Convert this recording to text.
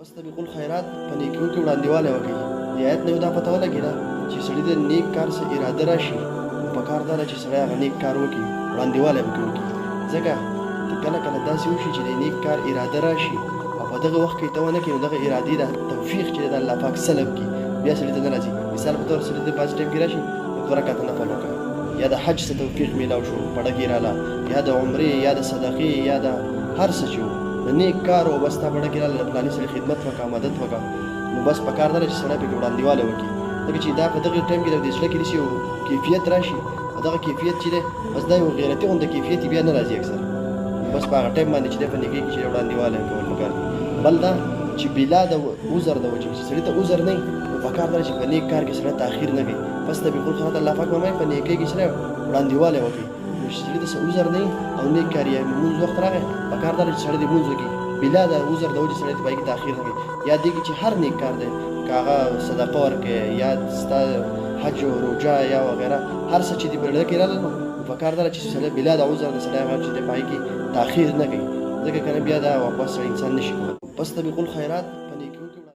فاستبقوا الخیرات، په نیکیو کې وړاندېوالی وکړئ. دې آیت نه یو دا پته ولګېده چې سړي د نیک کار څه اراده راشي، نو په کار دا ده چې سړی هغه نیک کار وکړي، وړاندېوالی پکې وکړي، ځکه کله کله داسې وشي چې د نیک کار اراده راشي او په دغه وخت کې ته ونه کړې، نو دغه ارادې دا توفیق چې د الله پاک سلب کړي، بیا سړي ته نه راځي. مثال په طور سړي ته بعضې ټایم کې راشي، نو دوه رکعته نفل وکړه، یا د حج څه توفیق میلاو شو پړه کې راله، یا د عمرې، یا د صدقې، یا د هر څه چې وو د نیک کار و، بس تا پړه کې راله، د فلاني سړي خدمت وکړه، مدد وکړه، نو بس په کار ده چې سړی پکې وړاندېوالی وکړي، ځکه چې دا په دغه ټایم کې د زړه کې داسې یو کیفیت راشي او دغه کیفیت چې دی، بس دا یو غیرتي غوندې کیفیت بیا نه راځي اکثر. بس په هغه ټایم باندې چې دی، په نیکۍ کې چې وړاندېوالی کول پکار دي. بل دا چې بلا د عذر د وجې، چې سړي ته عذر نه، نو په کار ده چې په نیک کار کې سړی تاخیر نه کوي. فاستبقوا الخیرات، الله پاک فرمایي په نیکۍ کې سړی وړاندېوالی وکړي. نو چې سړي ته څه عذر نه او نیک کار یا لمونځ وخت راغی، په کار ده چې سړی دې لمونځ وکړي، بلا د عذر د وجې سړی ته پای کې تاخیر نه کوي. یا دې کې چې هر نیک کار دی، که هغه صدقه ورکړي یا ستا حج او روژه یا وغیره، هر څه چې دې په زړه کې راغله، نو په کار ده چې سړی بلا د عذر د سړی هغه چې دی پای کې تاخیر نه کوي، ځکه که نه بیا دا واپس سړی انسان نشي کولی. فاستبقوا الخیرات.